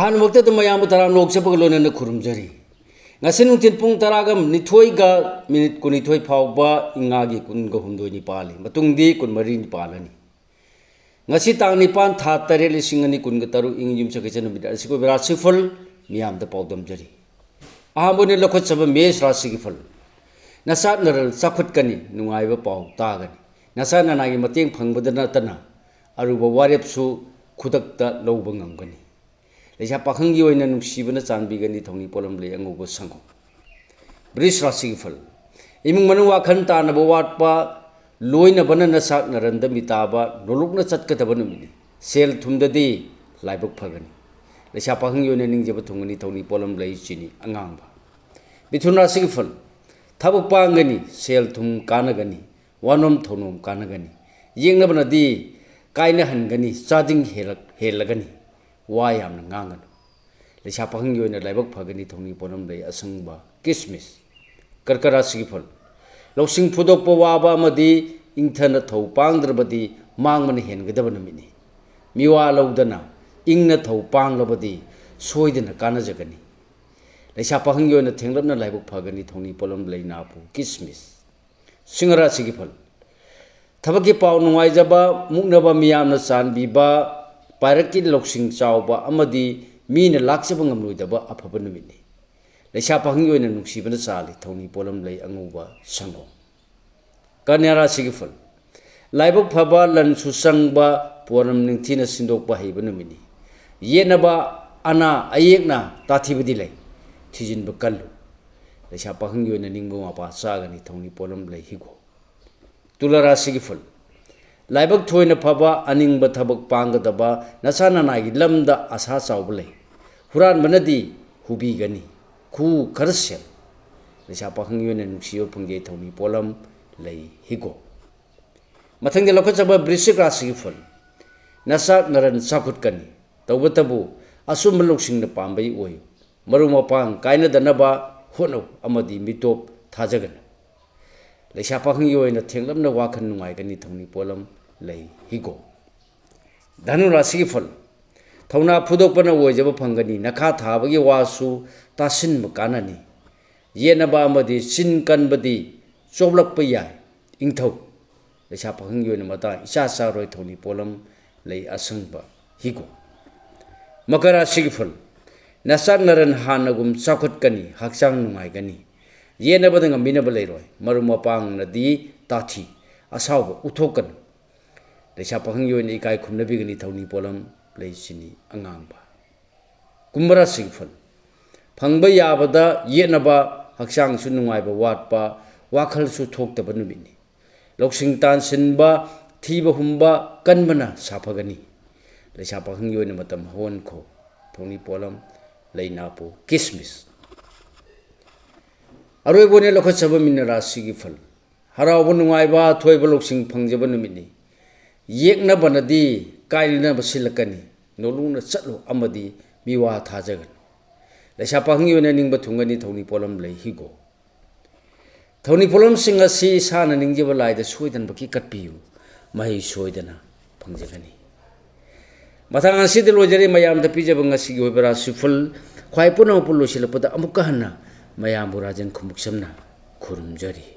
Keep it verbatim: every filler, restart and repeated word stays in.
ꯑꯍꯥꯟꯕꯃꯛꯇꯗ ꯃꯌꯥꯝꯕꯨ ꯇꯔꯥꯝꯅ ꯑꯣꯛꯆꯕꯒ ꯂꯣꯏꯅꯅ ꯈꯨꯔꯨꯝꯖꯔꯤ꯫ ꯉꯁꯤ ꯅꯨꯡꯊꯤꯜ ꯄꯨꯡ ꯇꯔꯥꯒ ꯅꯤꯊꯣꯏꯒ ꯃꯤꯅꯤꯠ ꯀꯨꯟꯅꯤꯊꯣꯏ ꯐꯥꯎꯕ ꯏꯉꯥꯒꯤ ꯀꯨꯟꯒ ꯍꯨꯝꯗꯣꯏꯅꯤ ꯄꯥꯜꯂꯤ꯫ ꯃꯇꯨꯡꯗꯤ ꯀꯨꯟꯃꯔꯤꯅꯤ ꯄꯥꯜꯂꯅꯤ꯫ ꯉꯁꯤ ꯇꯥꯡ ꯅꯤꯄꯥꯟ, ꯊꯥ ꯇꯔꯦꯠ, ꯂꯤꯁꯤꯡ ꯑꯅꯤ ꯀꯨꯟꯒ ꯇꯔꯨꯛ, ꯏꯪ ꯌꯨꯝꯁꯀꯩꯁ ꯅꯨꯃꯤꯠ ꯑꯁꯤꯒꯤ ꯑꯣꯏꯕ ꯔꯥꯁꯤꯐꯜ ꯃꯤꯌꯥꯝꯗ ꯄꯥꯎꯗꯝꯖꯔꯤ꯫ ꯑꯍꯥꯟꯕ ꯑꯣꯏꯅ ꯂꯧꯈꯠꯆꯕ ꯃꯦꯁ ꯔꯥꯁꯤꯒꯤ ꯐꯜ꯫ ꯅꯆꯥ ꯅꯔꯜ ꯆꯥꯎꯈꯠꯀꯅꯤ, ꯅꯨꯡꯉꯥꯏꯕ ꯄꯥꯎ ꯇꯥꯒꯅꯤ꯫ ꯅꯆꯥ ꯅꯅꯥꯒꯤ ꯃꯇꯦꯡ ꯐꯪꯕꯗ ꯅꯠꯇꯅ ꯑꯔꯨꯕ ꯋꯥꯔꯦꯞꯁꯨ ꯈꯨꯗꯛꯇ ꯂꯧꯕ ꯉꯝꯒꯅꯤ꯫ ꯂꯩꯁꯥ ꯄꯥꯈꯪꯒꯤ ꯑꯣꯏꯅ ꯅꯨꯡꯁꯤꯕꯅ ꯆꯥꯟꯕꯤꯒꯅꯤ ꯊꯧꯅꯤ ꯄꯣꯠꯂꯝ ꯂꯩ ꯑꯉꯧꯕ ꯁꯪꯒꯣꯝ꯫ ꯕ꯭ꯔꯤꯁ ꯔꯥꯁꯤꯒꯤ ꯐꯜ꯫ ꯏꯃꯨꯡ ꯃꯅꯨꯡ ꯋꯥꯈꯜ ꯇꯥꯅꯕ ꯋꯥꯠꯄ, ꯂꯣꯏꯅꯕꯅ ꯅꯆꯥꯛ ꯅꯔꯟꯗ ꯃꯤꯇꯥꯕ, ꯅꯣꯂꯨꯛꯅ ꯆꯠꯀꯗꯕ ꯅꯨꯃꯤꯠꯅꯤ꯫ ꯁꯦꯜ ꯊꯨꯝꯗꯗꯤ ꯂꯥꯏꯕꯛ ꯐꯒꯅꯤ꯫ ꯂꯩꯁꯥ ꯄꯥꯈꯪꯒꯤ ꯑꯣꯏꯅ ꯅꯤꯡꯖꯕ ꯊꯨꯡꯒꯅꯤ ꯊꯧꯅꯤ ꯄꯣꯠꯂꯝ ꯂꯩ ꯆꯤꯅꯤ ꯑꯉꯥꯡꯕ꯫ ꯃꯤꯊꯨꯟ ꯔꯥꯁꯤꯒꯤ ꯐꯜ꯫ ꯊꯕꯛ ꯄꯥꯡꯒꯅꯤ, ꯁꯦꯜ ꯊꯨꯝ ꯀꯥꯟꯅꯒꯅꯤ, ꯋꯥꯅꯣꯝ ꯊꯧꯅꯣꯝ ꯀꯥꯟꯅꯒꯅꯤ꯫ ꯌꯦꯛꯅꯕꯅꯗꯤ ꯀꯥꯏꯅꯍꯟꯒꯅꯤ, ꯆꯥꯗꯤꯡ ꯍꯦꯜꯂꯛ-, ꯍꯦꯜꯂꯒꯅꯤ꯫ ꯋꯥ ꯌꯥꯝꯅ ꯉꯥꯡꯒꯅꯨ꯫ ꯂꯩꯁꯥ ꯄꯥꯈꯪꯒꯤ ꯑꯣꯏꯅ ꯂꯥꯏꯕꯛ ꯐꯒꯅꯤ ꯊꯧꯅꯤ ꯄꯣꯠꯂꯝ ꯂꯩ ꯑꯁꯪꯕ ꯀꯤꯁꯃꯤꯁ꯫ ꯀꯔꯀ ꯔꯥꯁꯤꯒꯤ ꯐꯜ꯫ ꯂꯧꯁꯤꯡ ꯐꯨꯗꯣꯛꯄ ꯋꯥꯕ ꯑꯃꯗꯤ ꯏꯪꯊꯅ ꯊꯧ ꯄꯥꯡꯗ꯭ꯔꯕꯗꯤ ꯃꯥꯡꯕꯅ ꯍꯦꯟꯒꯗꯕ ꯅꯨꯃꯤꯠꯅꯤ꯫ ꯃꯤꯋꯥ ꯂꯧꯗꯅ ꯏꯪꯅ ꯊꯧ ꯄꯥꯡꯂꯕꯗꯤ ꯁꯣꯏꯗꯅ ꯀꯥꯟꯅꯖꯒꯅꯤ꯫ ꯂꯩꯁꯥ ꯄꯥꯈꯪꯒꯤ ꯑꯣꯏꯅ ꯊꯦꯡꯂꯞꯅ ꯂꯥꯏꯕꯛ ꯐꯒꯅꯤ ꯊꯧꯅꯤ ꯄꯣꯠꯂꯝ ꯂꯩ ꯅꯥꯄꯨ ꯀꯤꯁꯃꯤꯁ꯫ ꯁꯤꯡꯍ ꯔꯥꯁꯤꯒꯤ ꯐꯜ꯫ ꯊꯕꯛꯀꯤ ꯄꯥꯎ ꯅꯨꯡꯉꯥꯏꯖꯕ, ꯃꯨꯛꯅꯕ ꯃꯤꯌꯥꯝꯅ ꯆꯥꯟꯕꯤꯕ, ꯄꯥꯏꯔꯛꯀꯤ ꯂꯧꯁꯤꯡ ꯆꯥꯎꯕ ꯑꯃꯗꯤ ꯃꯤꯅ ꯂꯥꯛꯆꯕ ꯉꯝꯂꯣꯏꯗꯕ ꯑꯐꯕ ꯅꯨꯃꯤꯠꯅꯤ꯫ ꯂꯩꯁꯥ ꯄꯥꯈꯪꯒꯤ ꯑꯣꯏꯅ ꯅꯨꯡꯁꯤꯕꯅ ꯆꯥꯜꯂꯤ ꯊꯧꯅꯤ ꯄꯣꯠꯂꯝ ꯂꯩ ꯑꯉꯧꯕ ꯁꯪꯒꯣꯝ꯫ ꯀꯟꯌꯥ ꯔꯥꯁꯤꯒꯤ ꯐꯜ꯫ ꯂꯥꯏꯕꯛ ꯐꯕ, ꯂꯟꯁꯨ ꯆꯪꯕ, ꯄꯣꯠꯂꯝ ꯅꯤꯡꯊꯤꯅ ꯁꯤꯟꯗꯣꯛꯄ ꯍꯩꯕ ꯅꯨꯃꯤꯠꯅꯤ꯫ ꯌꯦꯠꯅꯕ, ꯑꯅꯥ ꯑꯌꯦꯛꯅ ꯇꯥꯊꯤꯕꯗꯤ ꯂꯩ, ꯊꯤꯖꯤꯟꯕ ꯀꯜꯂꯨ꯫ ꯂꯩꯁꯥ ꯄꯥꯈꯪꯒꯤ ꯑꯣꯏꯅ ꯅꯤꯡꯕ ꯃꯄꯥ ꯆꯥꯒꯅꯤ ꯊꯧꯅꯤ ꯄꯣꯠꯂꯝ ꯂꯩ ꯍꯤꯒꯣꯛ꯫ ꯇꯨꯂꯥ ꯔꯥꯁꯤꯒꯤ ꯐꯜ꯫ ꯂꯥꯏꯕꯛ ꯊꯣꯏꯅ ꯐꯕ, ꯑꯅꯤꯡꯕ ꯊꯕꯛ ꯄꯥꯡꯒꯗꯕ, ꯅꯁꯥ ꯅꯅꯥꯏꯒꯤ ꯂꯝꯗ ꯑꯁꯥ ꯆꯥꯎꯕ ꯂꯩ꯫ ꯍꯨꯔꯥꯟꯕꯅꯗꯤ ꯍꯨꯕꯤꯒꯅꯤ꯫ ꯈꯨ ꯈꯔ ꯁꯦꯜ꯫ ꯂꯩꯁꯥ ꯄꯥꯈꯪꯒꯤ ꯑꯣꯏꯅ ꯅꯨꯡꯁꯤꯕ ꯐꯪꯖꯩ ꯊꯧꯅꯤ ꯄꯣꯠꯂꯝ ꯂꯩ ꯍꯤꯒꯣꯛ꯫ ꯃꯊꯪꯗ ꯂꯧꯈꯠꯆꯕ ꯕ꯭ꯔꯤꯁꯤꯛ ꯔꯥꯁꯤꯒꯤ ꯐꯜ꯫ ꯅꯆꯥꯛ ꯅꯔꯟ ꯆꯥꯎꯈꯠꯀꯅꯤ꯫ ꯇꯧꯕꯇꯕꯨ ꯑꯆꯨꯝꯕ ꯂꯧꯁꯤꯡꯅ ꯄꯥꯝꯕꯩ ꯑꯣꯏꯌꯨ꯫ ꯃꯔꯨꯞ ꯃꯄꯥꯡ ꯀꯥꯏꯅꯗꯅꯕ ꯍꯣꯠꯅꯧ ꯑꯃꯗꯤ ꯃꯤꯇꯣꯞ ꯊꯥꯖꯒꯅꯨ꯫ ꯂꯩꯁꯥ ꯄꯥꯈꯪꯒꯤ ꯑꯣꯏꯅ ꯊꯦꯡꯂꯞꯅ ꯋꯥꯈꯜ ꯅꯨꯡꯉꯥꯏꯒꯅꯤ ꯊꯧꯅꯤ ꯄꯣꯠꯂꯝ ꯂꯩ ꯍꯤꯒꯣꯛ꯫ ꯙꯅꯨ ꯔꯥꯁꯤꯒꯤ ꯐꯜ꯫ ꯊꯧꯅꯥ ꯐꯨꯗꯣꯛꯄꯅ ꯑꯣꯏꯖꯕ ꯐꯪꯒꯅꯤ꯫ ꯅꯈꯥ ꯊꯥꯕꯒꯤ ꯋꯥꯁꯨ ꯇꯥꯁꯤꯟꯕ ꯀꯥꯟꯅꯅꯤ꯫ ꯌꯦꯠꯅꯕ ꯑꯃꯗꯤ ꯆꯤꯟ ꯀꯟꯕꯗꯤ ꯆꯣꯞꯂꯛꯄ ꯌꯥꯏ꯫ ꯏꯪꯊꯧ꯫ ꯂꯩꯁꯥ ꯄꯥꯈꯪꯒꯤ ꯑꯣꯏꯅ ꯃꯇꯥꯡ ꯏꯆꯥ ꯆꯥꯔꯣꯏ꯫ ꯊꯧꯅꯤ ꯄꯣꯠꯂꯝ ꯂꯩ ꯑꯁꯪꯕ ꯍꯤꯒꯣꯛ꯫ ꯃꯀꯔ ꯔꯥꯁꯤꯒꯤ ꯐꯜ꯫ ꯅꯆꯥꯛ ꯅꯔꯟ ꯍꯥꯟꯅꯒꯨꯝ ꯆꯥꯎꯈꯠꯀꯅꯤ, ꯍꯛꯆꯥꯡ ꯅꯨꯡꯉꯥꯏꯒꯅꯤ꯫ ꯌꯦꯠꯅꯕꯗ ꯉꯝꯕꯤꯅꯕ ꯂꯩꯔꯣꯏ꯫ ꯃꯔꯨꯞ ꯃꯄꯥꯡꯅꯗꯤ ꯇꯥꯊꯤ ꯑꯁꯥꯎꯕ ꯎꯠꯊꯣꯛꯀꯅꯨ꯫ ꯂꯩꯁꯥ ꯄꯥꯈꯪꯒꯤ ꯑꯣꯏꯅ ꯏꯀꯥꯏ ꯈꯨꯝꯅꯕꯤꯒꯅꯤ꯫ ꯊꯧꯅꯤ ꯄꯣꯠꯂꯝ ꯂꯩ ꯆꯤꯅꯤ ꯑꯉꯥꯡꯕ꯫ ꯀꯨꯝꯚ ꯔꯥꯁꯤꯒꯤ ꯐꯜ꯫ ꯐꯪꯕ ꯌꯥꯕꯗ ꯌꯦꯠꯅꯕ, ꯍꯛꯆꯥꯡꯁꯨ ꯅꯨꯡꯉꯥꯏꯕ ꯋꯥꯠꯄ, ꯋꯥꯈꯜꯁꯨ ꯊꯣꯛꯇꯕ ꯅꯨꯃꯤꯠꯅꯤ꯫ ꯂꯧꯁꯤꯡ ꯇꯥꯟꯁꯤꯟꯕ, ꯊꯤꯕ ꯍꯨꯝꯕ ꯀꯟꯕꯅ ꯁꯥꯐꯒꯅꯤ꯫ ꯂꯩꯁꯥ ꯄꯥꯈꯪꯒꯤ ꯑꯣꯏꯅ ꯃꯇꯝ ꯍꯧꯍꯟꯈꯣ꯫ ꯊꯧꯅꯤ ꯄꯣꯠꯂꯝ ꯂꯩ ꯅꯥꯄꯨ ꯀꯤꯁꯃꯤꯁ꯫ ꯑꯔꯣꯏꯕ ꯑꯣꯏꯅ ꯂꯧꯈꯠꯆꯕ ꯃꯤꯅ ꯔꯥꯁꯤꯒꯤ ꯐꯜ꯫ ꯍꯔꯥꯎꯕ ꯅꯨꯡꯉꯥꯏꯕ, ꯊꯣꯏꯕ ꯂꯧꯁꯤꯡ ꯐꯪꯖꯕ ꯅꯨꯃꯤꯠꯅꯤ꯫ ꯌꯦꯛꯅꯕꯅꯗꯤ ꯀꯥꯏꯅꯅꯕ ꯁꯤꯜꯂꯛꯀꯅꯤ꯫ ꯅꯣꯂꯨꯛꯅ ꯆꯠꯂꯨ ꯑꯃꯗꯤ ꯃꯤꯋꯥ ꯊꯥꯖꯒꯅꯨ꯫ ꯂꯩꯁꯥ ꯄꯥꯈꯪꯒꯤ ꯑꯣꯏꯅ ꯅꯤꯡꯕ ꯊꯨꯡꯒꯅꯤ꯫ ꯊꯧꯅꯤ ꯄꯣꯠꯂꯝ ꯂꯩ ꯍꯤꯒꯣꯛ꯫ ꯊꯧꯅꯤ ꯄꯣꯠꯂꯝꯁꯤꯡ ꯑꯁꯤ ꯏꯁꯥꯅ ꯅꯤꯡꯖꯕ ꯂꯥꯏꯗ ꯁꯣꯏꯗꯅꯃꯛꯀꯤ ꯀꯠꯄꯤꯌꯨ꯫ ꯃꯍꯩ ꯁꯣꯏꯗꯅ ꯐꯪꯖꯒꯅꯤ꯫ ꯃꯇꯥꯡ ꯑꯁꯤꯗ ꯂꯣꯏꯖꯔꯦ ꯃꯌꯥꯝꯗ ꯄꯤꯖꯕ ꯉꯁꯤꯒꯤ ꯑꯣꯏꯕ ꯔꯥꯁꯤꯐꯜ꯫ ꯈ꯭ꯋꯥꯏ ꯄꯨꯝꯅꯃꯛꯄꯨ ꯂꯣꯏꯁꯤꯜꯂꯛꯄꯗ ꯑꯃꯨꯛꯀ ꯍꯟꯅ ꯃꯌꯥꯝꯕꯨ ꯔꯥꯖꯟ ꯈꯨꯃꯨꯛꯁꯝꯅ ꯈꯨꯔꯨꯝꯖꯔꯤ꯫